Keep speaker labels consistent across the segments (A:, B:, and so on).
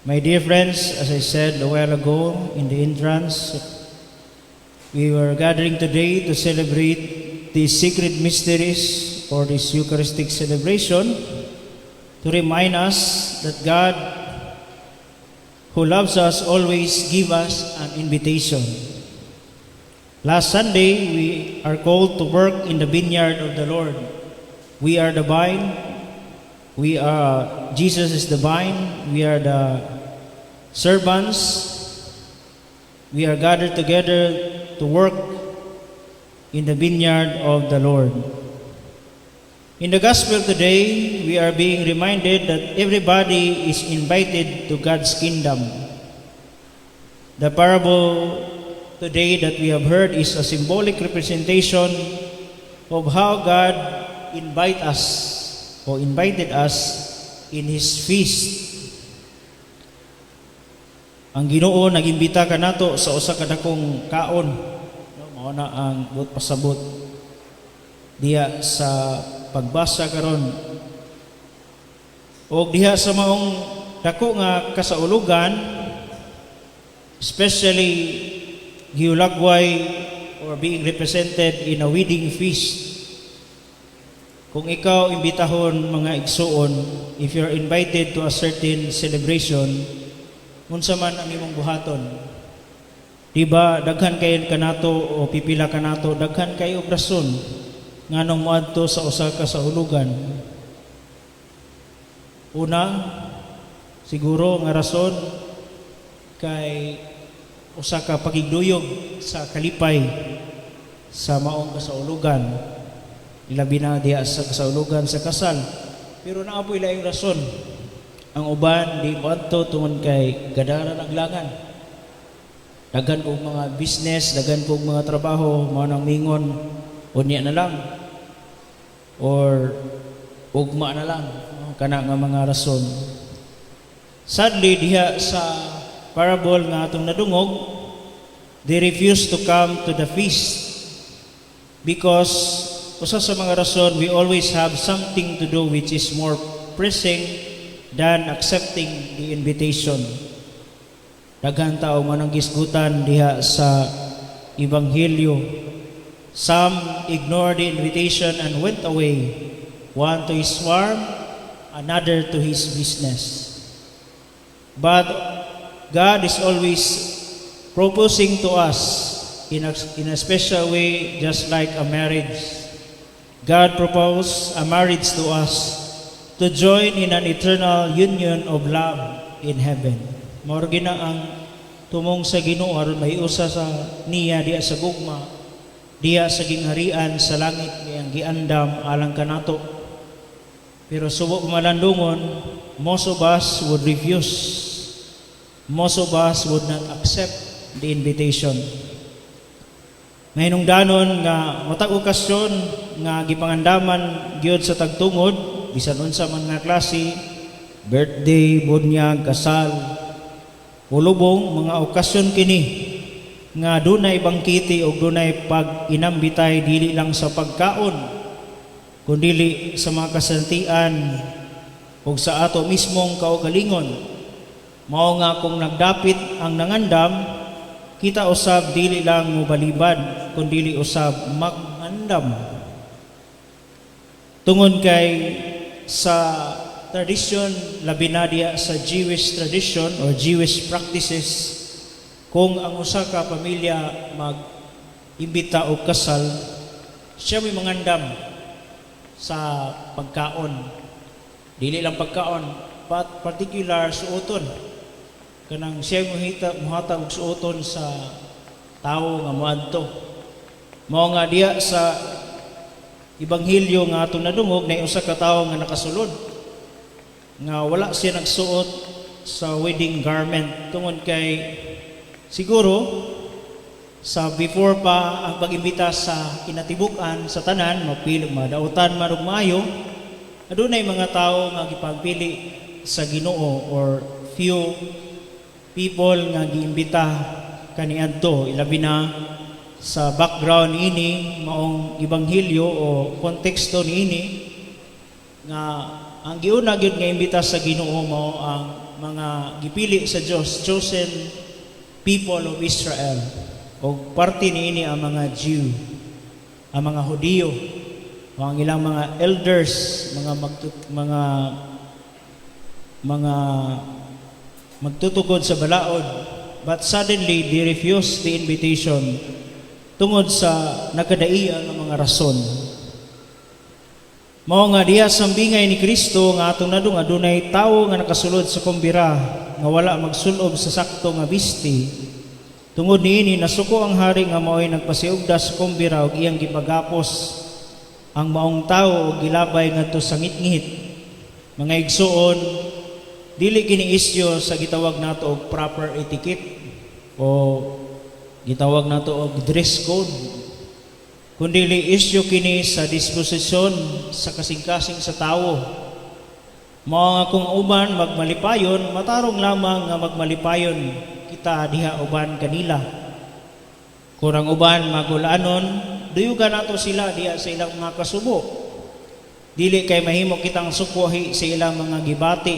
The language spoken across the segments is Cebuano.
A: My dear friends, as I said a while ago in the entrance, we were gathering today to celebrate the sacred mysteries for this Eucharistic celebration to remind us that God, who loves us, always give us an invitation. Last Sunday, we are called to work in the vineyard of the Lord. We are the vine. We are Jesus is the vine. We are the servants. We are gathered together to work in the vineyard of the Lord. In the gospel today, we are being reminded that everybody is invited to God's kingdom. The parable today that we have heard is a symbolic representation of how God invite us or invited us in His feast. Ang Ginoo nagimbita kanato sa usa ka dakong kaon. No, mao na ang buot pasabot diha sa pagbasa karon. Og diha sa maong dako nga kasaulugan, especially giulagway or being represented in a wedding feast. Kung ikaw imbitahon, mga igsuon, if you're invited to a certain celebration, unsa man ang imong buhaton? Di ba daghan kay kanato o pipila kanato, daghan kay og rason nganong moadto sa usa ka saulugan? Una, siguro nga rason kay usa ka pagigduyog sa kalipay sa maong kasaulugan. Ilabi na diha sa kasaulugan sa kasal. Pero naa poy laing rason. Ang uban di moadto tungod kay gadara ng langan. Daghan kog mga business, daghan kog mga trabaho, mao nang mingon unya na lang or ugma na lang, no? Kana nga mga rason. Sadly, diha sa parable nga atong nadungog, they refuse to come to the feast because usa sa mga rason, we always have something to do which is more pressing than accepting the invitation. Daghan tao man ang gisgutan diha sa ebanghelyo. Some ignored the invitation and went away, one to his farm, another to his business. But God is always proposing to us in a special way, just like a marriage. God proposed a marriage to us to join in an eternal union of love in heaven. Mao na ang tumong sa Ginoo aron mahiusa sa niya diha sa gugma, diha sa gingharian sa langit nga iyang giandam alang kanato. Pero subo malandungon, most of us would refuse. Most of us would not accept the invitation. Mahinungdanon nga matag okasyon nga gipangandaman gyud sa tagtungod, bisan unsa man nga klase, birthday, bunyag, kasal, ulubong, mga okasyon kini nga dunay bangkete o dunay pag-inambitay, dili lang sa pagkaon kundili sa mga kasantian ug sa ato mismong kaugalingon. Mao nga kung nagdapit ang nangandam, kita usab dili lang mobalibad kundili usab magandam. Tungod kay sa tradition, labi na diya sa Jewish tradition or Jewish practices, kung ang usa ka pamilya mag-imbita og kasal, siya may mangandam sa pagkaon. Dili lang pagkaon, but particular suoton. Kanang siya muhita muhatag og suoton sa tawo nga moadto. Mao nga diya sa ebanghelyo nga atong nadungog, na usa ka tawo nga nakasulod nga wala siya nagsuot sa wedding garment tungod kay siguro sa before pa ang pag-imbita sa kinatibuk-an sa tanan mapili, madautan man og maayo. Adunay mga tawo nga gipagpili sa Ginoo or few people nga giimbita kaniadto, ilabi na sa background ini maong ebanghelyo o konteksto niini nga ang giuna gyud nga imbita sa Ginoo mao ang mga gipili sa Dios, chosen people of Israel. O parte niini ang mga Jew, ang mga Hudiyo, o ang ilang mga elders, mga magtut mga mga magtutukod sa balaod. But suddenly, they refused the invitation tungod sa nagkadaiya nga mga rason. Mao nga diha sa bingay ni Kristo nga atong nadung adunay tawo nga nakasulod sa kumbira nga wala magsulob sa sakto nga bisti. Tungod niini, nasuko ang hari nga mao'y nagpasiugda sa kumbira ug iyang gipagapos ang maong tawo ug gilabay ngadto sa ngitngit. Mga igsuon, dili kini isyu sa gitawag nato og proper etiquette o gitawag nato og dress code, kundi isyu kini sa disposisyon sa kasing-kasing sa tawo. Mao nga kung uban magmalipayon, matarong lamang nga magmalipayon kita diha uban kanila. Kung ang uban magulanon, duyugan nato sila diha sa ilang mga kasubo. Dili kay mahimo kitang sukwahi sa ilang mga gibati.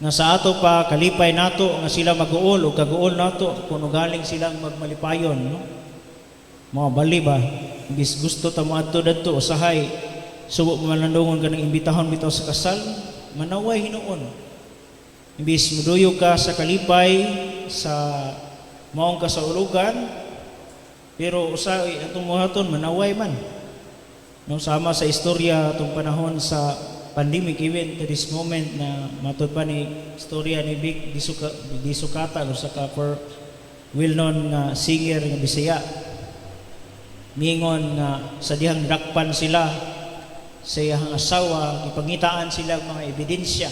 A: Nga sa ato pa kalipay nato nga sila maguol o kaguol nato kung ugaling silang magmalipayon, no? Mga bali ba? Imbis gusto ta mo adto dadto, usahay subo malandungon ka ng imbitahon bitaw sa kasal, manaway hinuon. Imbis muduyog ka sa kalipay sa maong kasaulugan, pero usahay atong muhaton manaway man. No, sama sa istorya atong panahon sa pandemic, even to this moment na matud pa ni istorya ni Vic Disukata, usa ka for well known nga singer nga Bisaya, mingon nga sa dihang dakpan sila sa iyang asawa, gipangitaan sila og mga ebidensya.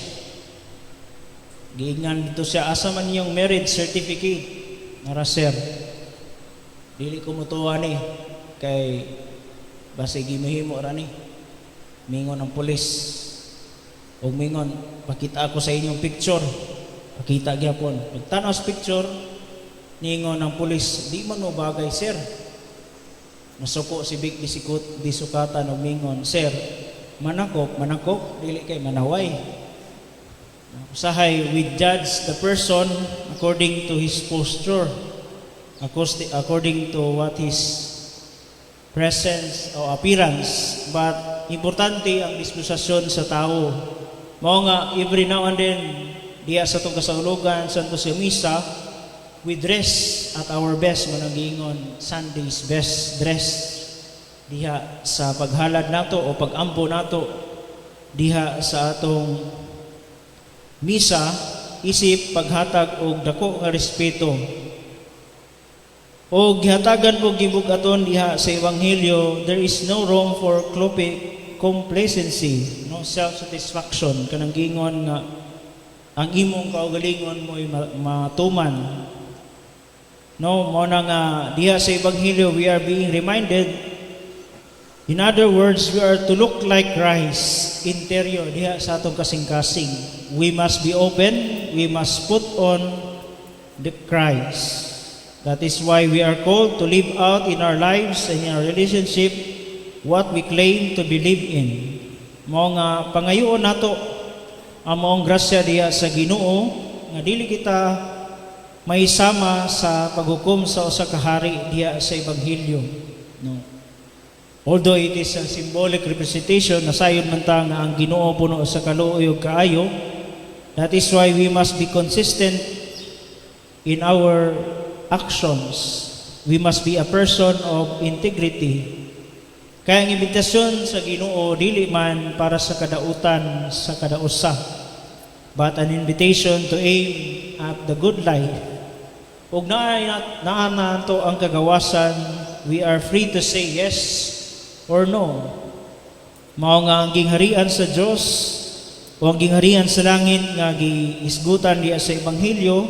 A: Giingnan dito siya, "Asa man yung marriage certificate?" "Nara, sir." "Dili ko mutuwa ni kay basi gimahimo ra ni." Mingon ang pulis ug mingon, "Pakita ako sa inyong picture." Pakita gyapon. Pagtanaw sa picture, ningon ang pulis, "Di man mo bagay, sir." Nasuko si Vic Disikut Disukatan og mingon, "Sir, manakop, manakop, dili kay manaway." Usahay, we judge the person according to his posture, according to what his presence o appearance. But importante ang disposisyon sa tao. Mao nga every now and then, diya sa atong kasaulugan, Santos Misa, we dress at our best, man ang giingon, Sunday's best dress diha sa paghalad nato o pagampo nato diha sa atong misa isip paghatag og dako nga respeto. O gihatagan po gibug-aton diha sa ebanghelyo, there is no room for complacency, no self-satisfaction, kanang giingon nga ang imong kaugalingon mo'y matuman. No, mo na nga diha sa ebanghelyo we are being reminded. In other words, we are to look like Christ interior diha sa atong kasing-kasing. We must be open, we must put on the Christ. That is why we are called to live out in our lives and in our relationship what we claim to believe in. Mao nga pangayoon nato ang maong grasya diha sa Ginoo nga dili kita maisama sa paghukom sa usa ka hari diha sa ebanghelyo. No. Although it is a symbolic representation, nasayon man ta nga ang Ginoo puno sa kaluoy ug kaayo. That is why we must be consistent in our actions. We must be a person of integrity. Kaya ang imbitasyon sa Ginoo dili man para sa kadautan sa kadausa, but an invitation to aim at the good life. Ug naa naa nato ang kagawasan, we are free to say yes or no. Mao nga ang gingharian sa Dios o ang gingharian sa langit nga giisgutan diha sa ebanghelyo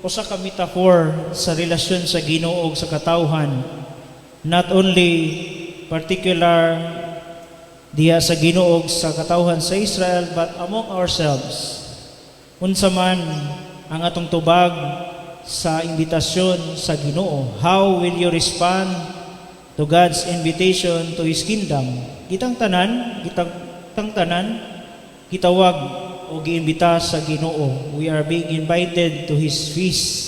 A: usa ka metaphor sa relasyon sa Ginoo ug sa katawhan. Not only particular diha sa Ginoo ug sa katawhan sa Israel, but among ourselves. Unsa man ang atong tubag sa imbitasyon sa Ginoo? How will you respond to God's invitation to His kingdom? Kitang tanan, kitang tanan, gitawag o giimbita sa Ginoo. We are being invited to His feast.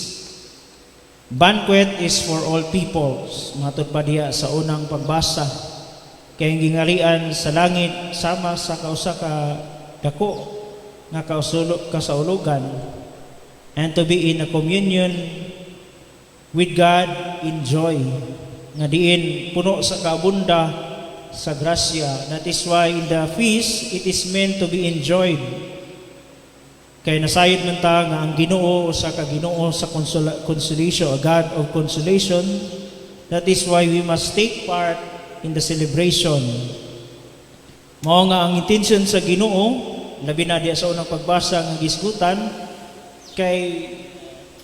A: Banquet is for all peoples. Matod pa diha sa unang pagbasa. Kay ang gingharian sa langit sama sa kausa ka dako nga kasaulugan and to be in a communion with God in joy nga diin puno sa kaabunda sa grasya. That is why in the feast, it is meant to be enjoyed. Kay nasayod man ta nga ang Ginoo usa ka Ginoo sa consolation, a God of consolation. That is why we must take part in the celebration. Mao nga ang intention sa Ginoo, labi na diya sa unang pagbasa nga gisgutan, kay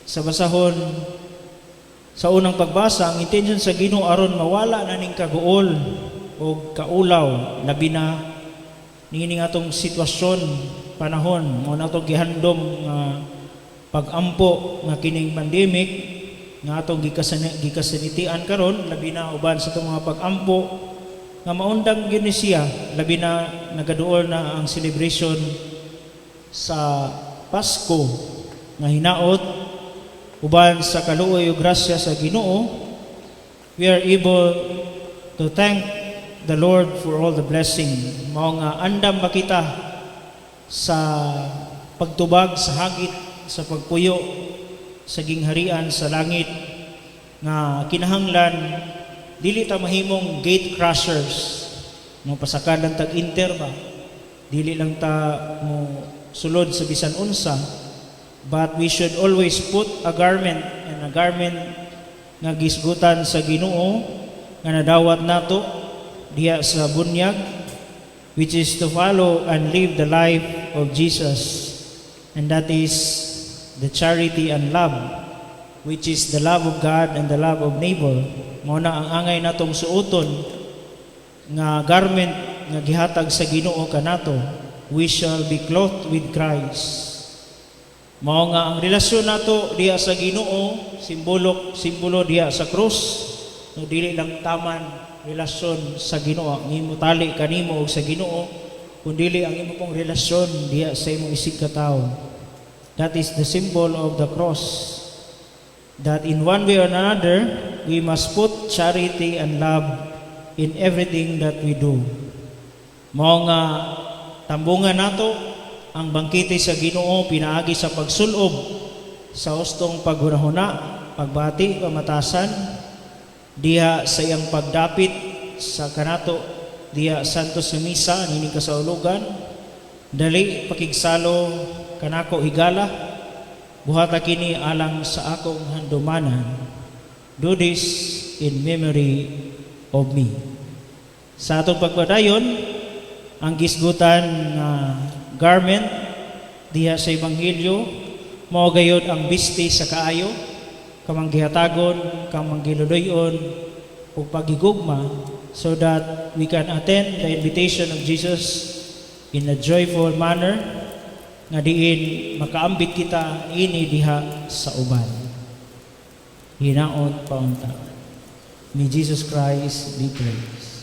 A: sa basahon sa unang pagbasa, ang intention sa Ginoo aron mawala na ning kaguol o kaulaw, labi na niini atong sitwasyon, panahon mao na atong gihandom nga pag-ampo nga kining pandemic nga atong gikasanitian karon, labi na uban sa atong mga pag-ampo nga maundang gyud ni siya, labi na nagaduol na ang celebration sa Pasko nga hinaot uban sa kaluoy ug grasya sa Ginoo, we are able to thank the Lord for all the blessing. Mao nga andam makita sa pagtubag sa hagit sa pagpuyo sa gingharian sa langit nga kinahanglan dili ta mahimong gate crashers, no? Pasakad lang tag enter ba, dili lang ta mo sulod sa bisan unsa, but we should always put a garment, and a garment nga gisgutan sa Ginoo nga nadawat nato diha sa bunyag, which is to follow and live the life of Jesus, and that is the charity and love, which is the love of God and the love of neighbor. Mao na ang angay natong suoton nga garment nga gihatag sa Ginoo kanato. We shall be clothed with Christ. Mao nga ang relasyon nato diha sa Ginoo, simbolo simbolo diha sa krus, no? Dili lang taman relasyon sa Ginoo ang imo tali kanimo ug sa Ginoo, kundili ang imo pong relasyon diha sa imong isig katawo. That is the symbol of the cross, that in one way or another we must put charity and love in everything that we do. Mao nga tambungan nato ang bangkete sa Ginoo pinaagi sa pagsulob sa hustong paghunahuna, pagbati, pamatasan diha sa iyang pagdapit sa kanato diha santos nga misa nining kasaulugan. Dali, pakigsalo kanako higala, buhata kini alang sa akong handumanan. Do this in memory of me. Sa atong pagpadayon, ang gisgutan nga garment diha sa ebanghelyo mao gayod ang bisti sa kaayo, kamanggihatagon, kamanggiluluyon ug pagigugma, so that we can attend the invitation of Jesus in a joyful manner nga diin makaambit kita ini diha sa uban. Hinaot paunta. May Jesus Christ be praised.